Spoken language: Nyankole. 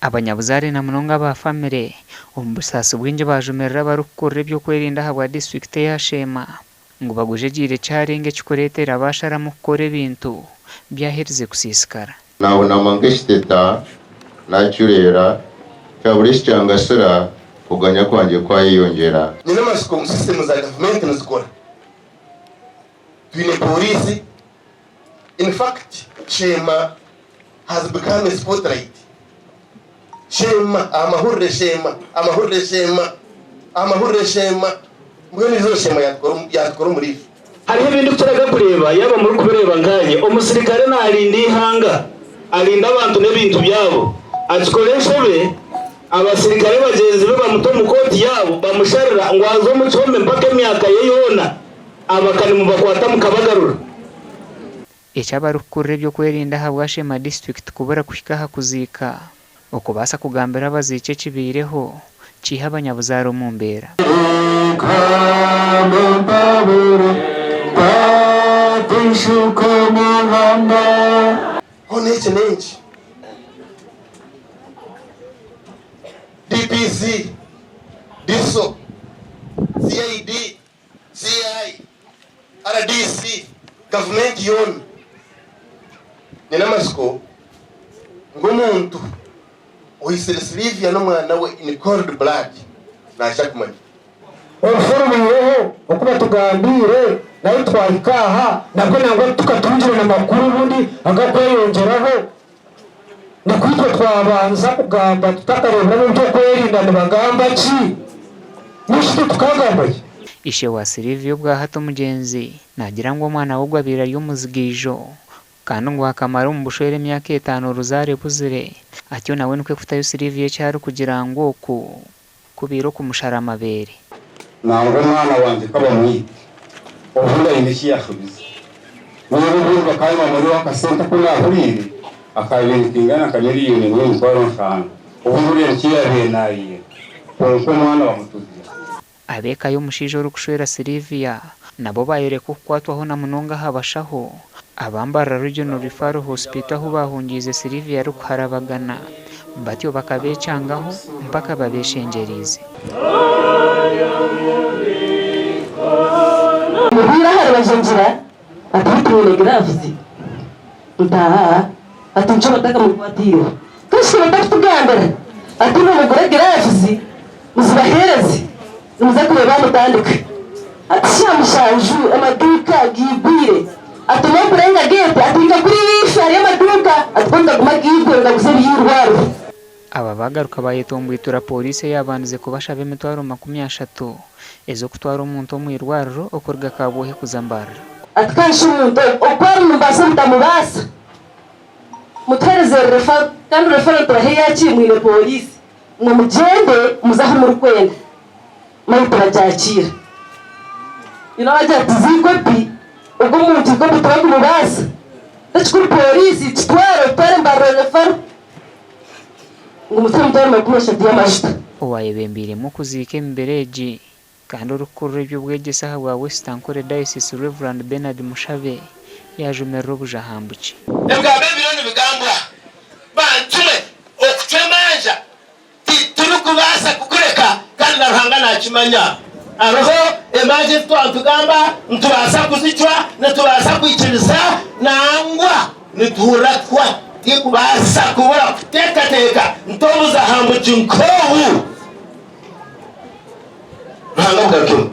Abanyabuzaare na munonga aba famire omu busaasi bwingi baajumirira abarikukurira eby'okwerinda ahabwa disiturikiti eya Sheema ngu bagwejegyeire kyarenga ekikureetera baasharamu kukora ebintu byaherize kusiisikara. Naahunama nk'ekiteta, naacureera, kyabura eki kyangasira, okuganya kwangye kwayeyongyera. Nyine amatsiko ngu sisitemu za gavumenti nizikora. Twine pooriisi, in fact Sheema has become a spotlight. Sheema aha mahurire Sheema, amahurire Sheema, amahurire Sheema. Mbwenu eizooba Sheema yaatukora omuriisho. Hariho ebi ndikukiraga kureeba yaaba murikubireeba nkaanye. Omusirikare naarinda eihanga, arinda abantu n'ebintu byabo. Akikora enshobe, abasirikare bagyenzi be bamuta omu kooti yaabo bamusharira ngu aze omu kihome mpaka emyaka ye yoona. Abaka nimubakwata mukabagarura. Eki abarikukurira eby'okwerinda ahabwa Sheema disiturikiti kubura kuhika aha kuziika, okubaasa kugambira abaziiki ekibaireho kiihe abanyabuzaare omu mbeera. Hoona eki n'enki? DPC, DISO, CID, CI, rdc, gavumenti yoona. Nyine amatsiko ngu omuntu oitsire Sylvia n'omwana we in cold blood naija kumanya. Orufu rubaireho oku batugambiire nahi twahika aha nabwo nangwa titukatungire na makuru obundi agakweyongyeraho. Nikwo itwe twabanza kugamba tutakareebire ab'eby'okwerinda nibagamba ki? N'oshi itwe tukagamba ki? Ishe wa Sylvia obwahati omugyenzi naagira ngu omwana we ogu abaire ari omuzigaijo kandi ngu akamara omu bushwere emyaka etaano oruzaaro ebuzire atyo nawe nikwo kutayo Sylvia eki arikugira ngu oku kubaire okumushara amabeere. Nangwa omwana wangye ka bamwite, obundi aine eki yaashobize. Mbwenu obundi bakaba nibamuriho akasente aku naahuriire, akaabaire nikaingana nka miriyoni emwe emitwaro nshanju. Obundi oriya nikyo yaabaire naayenda, kwonka omwana bamutuzya. Ab'eka y'omushaija orikushwera Sylvia nabo baayoreka okukwatwaho na munonga aha bashaho aba Mbarara Regional Referral Hospital ahu baahungiize Sylvia arikuharabagana batyo bakabechangaho mpaka babeshengyereize. Mubwire ahari Bajangira ati beitu mwine giravuzi? Nti aa ati nikyo batakamukwatiireho. Kasha batakutugambira ati imwe mugure giravuzi muzibaheereze nimuza kureeba mutandika. Ati shaaha mushanju amaduuka gaigwire ati n'okurenga geeti ati nka kuriya ife hariyo amaduuka ati go nigaguma gaigwire nigaguza eby'eirwariro. Aba baagaruka baayetomboitura pooriisi eyaabandize kubashaba emitwaro 30 ez'okutwara omuntu omu irwariro okuruga Kabwohe kuza Mbarara. Ati kandi shi omuntu ogu oku ari nimubaasa mutamubaasa? Mutuheereze referral kandi referral nitubaha eyaki? Mwine pooriisi. Imwe mugyende muze ahu murikwenda maitu tubagyakiira. Nyina we agira ati Ziikopi, ogwo omuntu ikopi tibakumubaasa. Tekikuru pooriisi kitware otutware Mbarara referral. Ngu mutuhe emitwaro 30 y'amajuta. Owayebembeiremu okuziika emibiri egi kandi orikukurira eby'obwegyese ahabwa West Ankole Diocese Rev. Bernard Mushabe yaajumirira obujahambuki. Ebigambo ebiriyo nibigambwa bantu mwe, okucwa emanja titurikubaasa kukureka kandi na Ruhanga naakimanya. Hariho emanja ezi twaba nitugamba nitubaasa kuzicwa, nitubaasa kwikiriza nangwa nituhurira twa tikubaasa kubura kuteekateeka ntobuza aha mugi nk'obu. Ruhanga abugarukemu.